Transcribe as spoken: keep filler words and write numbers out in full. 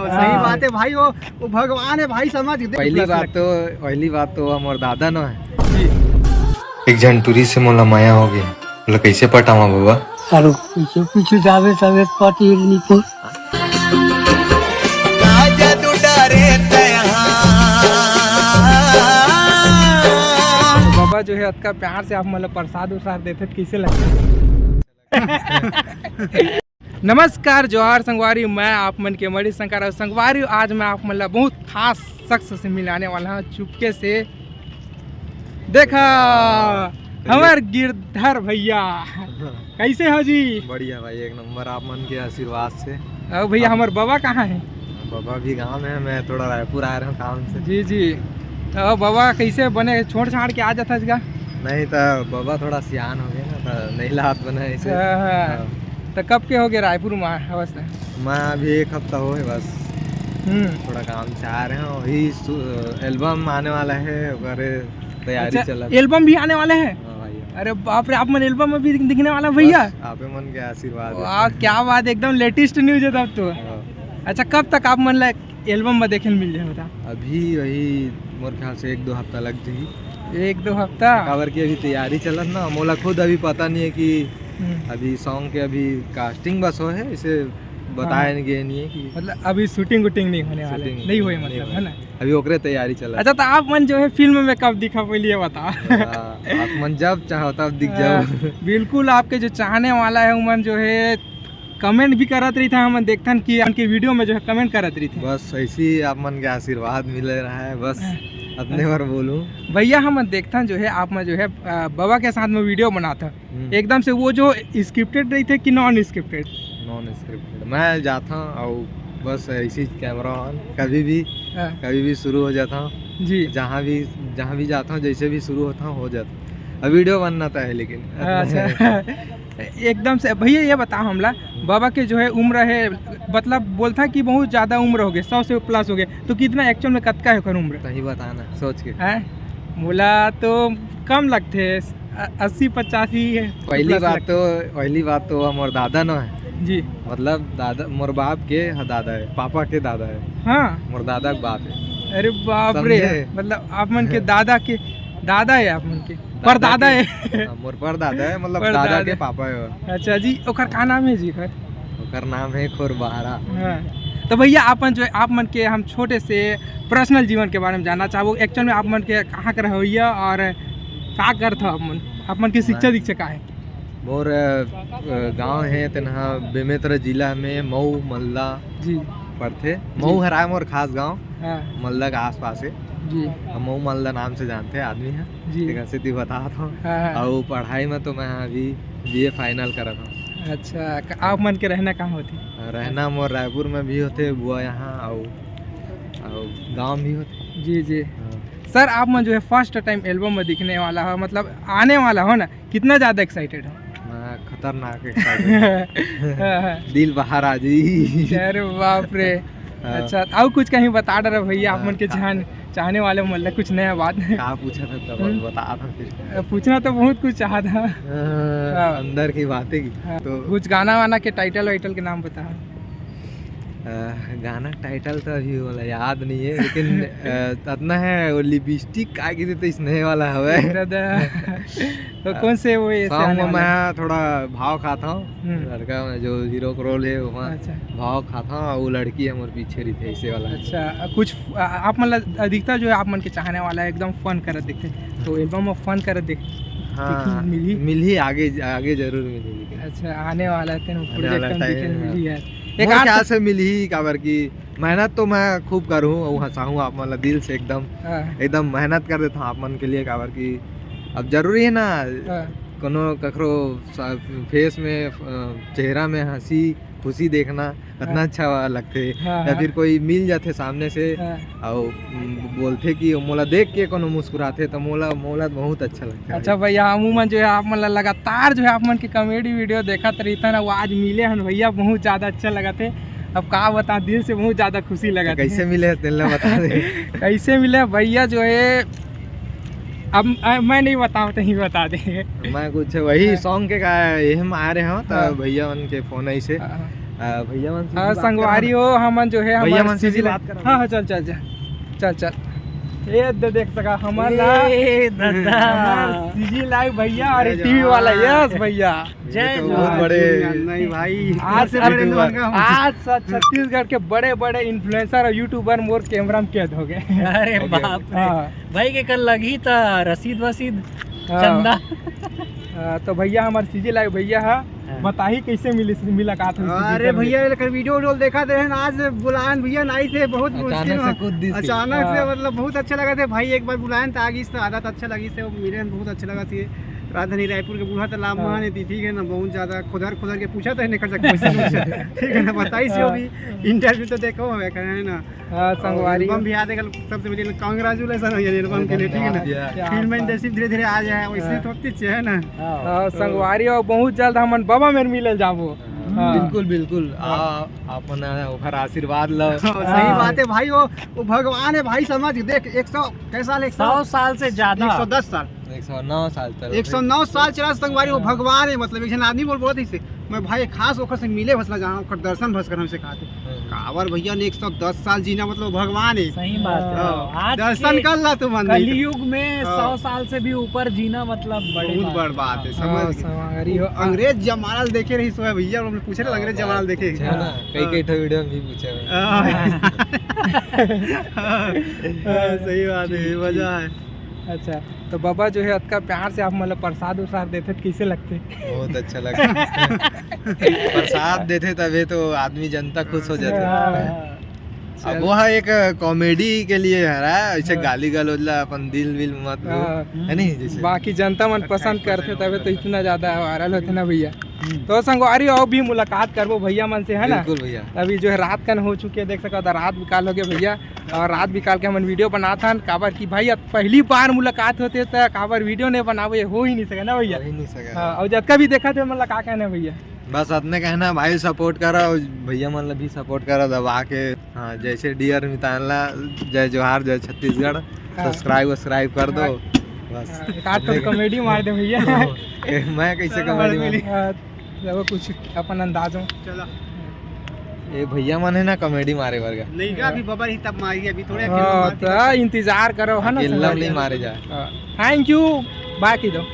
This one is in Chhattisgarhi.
सही बात है भाई, वो वो भगवान है भाई, समझ के। पहली बात तो, पहली बात तो वो मोर दादा न है। एक झन टूरी से मोला मया हो गया, बोला कैसे पटावा बाबा? अरे पीछे पीछे जावे तबे पटी निको। बाबा जो है अतका प्यार से आप मतलब प्रसाद उरसाद देते तो कैसे लगता? नमस्कार, जोहार संगवारी, मैं आप मन के मणि शंकर और संगवारी, आज मैं आप मन ला बहुत खास शख्स से मिलाने वाला हूँ चुपके से। देखा, हमर गिरधर भैया, कैसे हो जी? बढ़िया भाई, एक नंबर, आप मन के आशीर्वाद से। अब भैया, हमर बाबा कहाँ है? बाबा भी गांव में है, मैं थोड़ा रायपुर आ रहा हूँ काम से। जी जी। तो बाबा, कैसे बने, छोड़ छाड़ के आ जाता इसका? नहीं तो बाबा थोड़ा सियान हो गया ना, तो नहीं लात बना ऐसे। हाँ, हाँ। हाँ। तो कब के हो गए रायपुर में अवस्था? मैं अभी एक हफ्ता हो है बस। हम्म। थोड़ा काम से आ रहे हैं, वही सु-, एल्बम आने वाला है, ओकरे तैयारी अच्छा, चलत। एल्बम भी आने वाला है? हाँ भाई। अरे बाप रे, आप मन एल्बम में भी दिखने वाला भैया? बस, आपे मन के आशीर्वाद है। वाह, क्या बात, एकदम लेटेस्ट न्यूज है तब तो। हाँ। अच्छा, कब तक आप मन ला एल्बम में देखे ल मिल जाए, बता? अभी वही मोर ख्याल से एक दो हफ्ता लग जाही। एक दो हफ्ता? काबर कि अभी तैयारी चलत ना, मोला खुद अभी पता नहीं है कि हम्म। अभी सॉन्ग के अभी कास्टिंग बस हो है, इसे बताया हाँ। नहीं गया नहीं है कि मतलब अभी शूटिंग वूटिंग नहीं होने वाले, शूटिंग नहीं हुए नहीं मतलब, हुए। है ना? अभी ओकरे तैयारी चलत। अच्छा, तो आप मन जो है फिल्म में कब दिखा पहले ये बता। हाँ, आप मन जब चाहो तब दिख जाओ। हाँ, बिल्कुल, आपके जो चाहने वाला है उमन जो है कमेंट भी करत रही था, हमन देखथन कि उनके वीडियो में जो है कमेंट करत रही थे। बस ऐसे ही आप मन के आशीर्वाद मिले रहा है, बस हाँ। अतने बार बोलूं। भैया, हमन देखथन जो है आप मन जो है, अ, बाबा के साथ में वीडियो बनाता, हम्म। एकदम से वो जो स्क्रिप्टेड रही थे कि नॉन स्क्रिप्टेड? Non scripted. मैं जाता हूँ और बस ऐसे ही कैमरा ऑन, कभी भी, हाँ। कभी भी शुरू हो जाता हूँ। जी। जहाँ भी, जहाँ भी जाता हूँ, जैसे भी शुरू होता हूँ, हो जाता हूँ। अब वीडियो बनना तो है, लेकिन हाँ, अच्छा। एकदम से भैया, ये बताओ हमला, बाबा के जो है उम्र है, मतलब बोलता कि बहुत ज़्यादा उम्र हो गए, सौ से प्लस हो गए, तो कितना एक्चुअल में कतका है ओकर उम्र? सही बताना, सोच के। हैं? मोला तो कम लगते, अ-, अस्सी पचासी है, पहली प्लस बात लगते। तो, पहली बात तो वो मोर दादा न है। जी। मतलब दादा, मोर बाप के ह-, दादा है, पापा के दादा है। हाँ। मोर दादा के बाप है। अरे बाप रे, समझे? मतलब आप मन के दादा के दादा है आप मन के? दादा परदादा के, है। हाँ, मोर परदादा है, मतलब दादा परदादा। के पापा है वो। अच्छा जी, ओकर का नाम है जी ओकर? ओकर नाम है खोरबहरा। हाँ। तो भैया, आप मन जो है, आप मन के हम छोटे से पर्सनल जीवन के बारे में जानना चाहबो। एक्चुअल में आप मन के कहाँ के रहवैया और का करत हो आप मन? आप मन के शिक्षा मैं दीक्षा का है? मोर, अ, गाँव है तेनहा बेमेतरा जिला में मऊ मलदा जी। पड़थे। मऊ जी। हराय मोर खास गाँव, हाँ। मलदा के आसपास है। जी। हम मऊ मलदा नाम से जानते हैं आदमी है। जी। तेकर सेती बतात हूँ। हाँ, हाँ। अउ पढ़ाई में तो मैं अभी बीए फाइनल करत हूँ। अच्छा, क-, आप मन के रहना कहाँ होथे? रहना मोर रायपुर में भी होथे, बुआ यहाँ, अउ, अउ गाँव भी होथे। जी, जी। हाँ। सर, आप मन जो है फर्स्ट टाइम एल्बम में दिखने वाला हो, मतलब आने वाला हो ना, कितना ज़्यादा एक्साइटेड हो? मैं खतरनाक एक्साइटेड हूँ। हाँ, हाँ। दिल बाहर आ जाई। अरे बाप रे। हाँ। अच्छा, अउ कुछ कहीं बता डरे भैया, आप हाँ, मन के का- चाहन-, चाहने वाले मन ला कुछ नया बात? का पूछा था तब हम्म। बता था फिर। अ, पूछना तो बहुत कुछ चाहा था। हाँ, हाँ। अंदर की बातें की। हाँ। तो कुछ गाना वाना के टाइटल वाइटल के नाम बता। अ, गाना टाइटल तो अभी वाला याद नहीं है, लेकिन, अ, अतना है, वो लिपस्टिक का किसी तो स्नेह वाला हवे। दादा। तो कौन से वो ऐसे सॉन्ग आने में वाला है? मैं थोड़ा भाव खाता हूँ। हम्म। लड़का में जो हीरो का रोल है, वो मैं अच्छा। भाव खाता हूँ, और वो लड़की है मोर पीछे रही थी, ऐसे वाला। अच्छा, कुछ, आ, आप मतलब अधिकतर जो है आप मन के चाहने वाला है, एकदम फन करत दिखते, तो एल्बम में फन करत दिख-, हाँ, दिखी, मिलही? मिलही, आगे, आगे जरूर मिलही, लेकिन अच्छा, आने वाला है, तेन आने पूरे वाला एकदम टाइम दिखे में। मिलही यार। एक मोर आध ख्याल से मिलही, काबर की मेहनत तो मैं खूब करूँ और हंसाहूँ आप मन ला दिल से एकदम, हाँ। एकदम मेहनत कर देता हूँ आप मन के लिए, काबर की अब जरूरी है ना, हाँ। कोनो कखरो सा-, फेस में, अ, चेहरा में हंसी खुशी देखना कितना हाँ। अच्छा लगथे। हाँ, या हाँ। फिर कोई मिल जाथे सामने से हाँ। और बोलथे कि मोला देख के कोनो मुस्कुराथे, तो मोला, मोला बहुत अच्छा लगथे। अच्छा भैया, हमू मन जो है आप मन ला लगातार जो है आप मन के कॉमेडी वीडियो देखत रहिथन, वो आज मिले हन भैया, बहुत ज़्यादा अच्छा लगथे। अब का बता, दिल से बहुत ज़्यादा खुशी तो लगथे। कैसे मिले, तेन ला बता दे। कैसे मिले भैया, जो है अब, अ, मैं नहीं बताऊँ, तो ही बता दे। मैं कुछ वही हाँ। सॉन्ग के का, ये हम आ रहे हो, तो हाँ। भैया उनके फोन ऐसे हाँ, हाँ। आ, भैया मन से हाँ, भी बात संगवारी करना। हो, हमन जो है भैया हमारे मन से भी सीजी बात करना। हाँ, हाँ, चल, चल, चल, चल, चल। ये दे-, देख सका, हमर ला-, ए, दादा। हमर सीजी लाइव भैया और जय टीवी वाला, जवान। यस भैया। जय ये तो जवान। बहुत बड़े नहीं भाई, आज सबसे बड़े आज लोग का हम। आज सा-, छत्तीसगढ़ के बड़े-बड़े इन्फ्लुएंसर और यूट्यूबर मोर कैमरा में कैद हो गए। अरे ओके, बाप ओके। रे। हाँ। भाई के कल लगी था रसीद वसीद, हाँ। चंदा। हाँ, तो भैया हमारे सीजी लाइव भैया है, हाँ। बताही कैसे मिली, मुलाकात हुई सीजी अरे लाइव भैया, में। लेकिन वीडियो उडियो देखा थे ना, आज बुलायन भैया नाई से बहुत अचानक मुश्किल से हुआ। कूद दी थी। अचानक से हाँ। मतलब बहुत अच्छा लगा थे भाई, एक बार बुलायन तो आगे से आदत अच्छा लगी से, वो मिले बहुत अच्छा लगा थी। राजधानी रायपुर के बूढ़ा तालाब हाँ। महान है, ठीक है ना, बहुत ज्यादा खुदर खुदर के पूछा था, निकल सकता क्वेश्चन, ठीक है ना, बताई से हाँ। अभी इंटरव्यू तो देखो है, है ना। हाँ, और संगवारी एल्बम हो। भी आ देगा, सबसे पहले कांग्रेचुलेशन हो यार एल्बम के लिए, ठीक है ना। धन्यवाद। क्या फिल्म बात। इंडस्ट्री धीरे धीरे आ जाए, वैसे हाँ। तो अच्छी है ना। हाँ। हाँ, संगवारी हो, बहुत जल्द हमन बाबा मेर मिले जाबो। हाँ। हाँ। बिल्कुल, बिल्कुल। हाँ। आ, अपन ओखर आशीर्वाद लो। हाँ, सही हाँ। बात है भाई, वो, वो भगवान है भाई, समझ देख, एक सौ, कैसा साल, एक सौ? सौ साल से ज्यादा। एक सौ दस साल। एक सौ नौ साल चल एक सौ नौ साल चला संगवारी, वो हाँ। भगवान है, मतलब एक जन आदमी बोल बोलत इसे, मैं भाई खास ओकर से मिले भसला जहाँ ओकर दर्शन भस कर हमसे कहा थे। हाँ। कावर भैया ने एक सौ दस साल जीना मतलब भगवान है। सही बात है। हाँ। आज दर्शन के कर ला तू मंदिर। कलयुग में हाँ। सौ साल से भी ऊपर जीना मतलब बड़ी बहुत बात बड़ है। बात है, हाँ। समझ हाँ, गए। संगवारी हो। अंग्रेज जमाना देखे रही सो है भैया, हमने पूछे ना हाँ, अंग्रेज जमाना बहुत देखे। पूछे ना, हाँ। कई कई ठो वीडियो में भी पूछे हुए। हाँ। हाँ, सही बात है, ठीक, मजा ठीक। है। अच्छा, तो बाबा जो है अतका प्यार से आप मतलब प्रसाद उरसाद देथे त कैसे लगथे? बहुत अच्छा लगथे। प्रसाद देथे तभे तो आदमी जनता खुश हो जाथे। हाँ, हाँ। अब चल। वो है एक कॉमेडी के लिए है ना, ऐसे हाँ। गाली गलौज ला अपन दिल विल मत लो, हाँ। है नहीं? जैसे बाकी जनता मन पसंद करथे तभे तो इतना ज्यादा वायरल होथे ना भैया। हम्म। तो संगवारी अउ भी मुलाकात करबो भैया मन से, है ना? बिल्कुल भैया। अभी जो है रात कन हो चुके, देख सकत हा, रात बिकाल हो गया भैया। और रात बिकाल के हमन वीडियो बनात हन, काबर कि भाई अब पहली बार मुलाकात होथे त काबर वीडियो नहीं बनाबो, ये हो ही नहीं सके ना भैया। हो ही नहीं सके। हाँ, और जतका भी देखत हे, मतलब का कहना है भैया? बस अतने कहना है भाई, सपोर्ट करा और भैया मन ला भी सपोर्ट करा दबा के। हाँ, जैसे डियर मितान ला, जय जोहार, जय छत्तीसगढ़, हाँ। सब्सक्राइब वब्सक्राइब कर दो। हाँ। बस। हाँ, एक आध ठो कॉमेडी मार दे भैया। मैं कैसे हाँ, कॉमेडी मार? हाँ, देखो कुछ अपन अंदाज हो। चला। ये भैया मन है ना कॉमेडी मारे बर का। नहीं का, अभी बबा ही तब मारी, अभी थोड़े अकेला हाँ, मार तो दिया। इंतजार करो, है ना, अकेला संगवारी? नहीं मारे जाए। हाँ। Thank you, बाकी दो।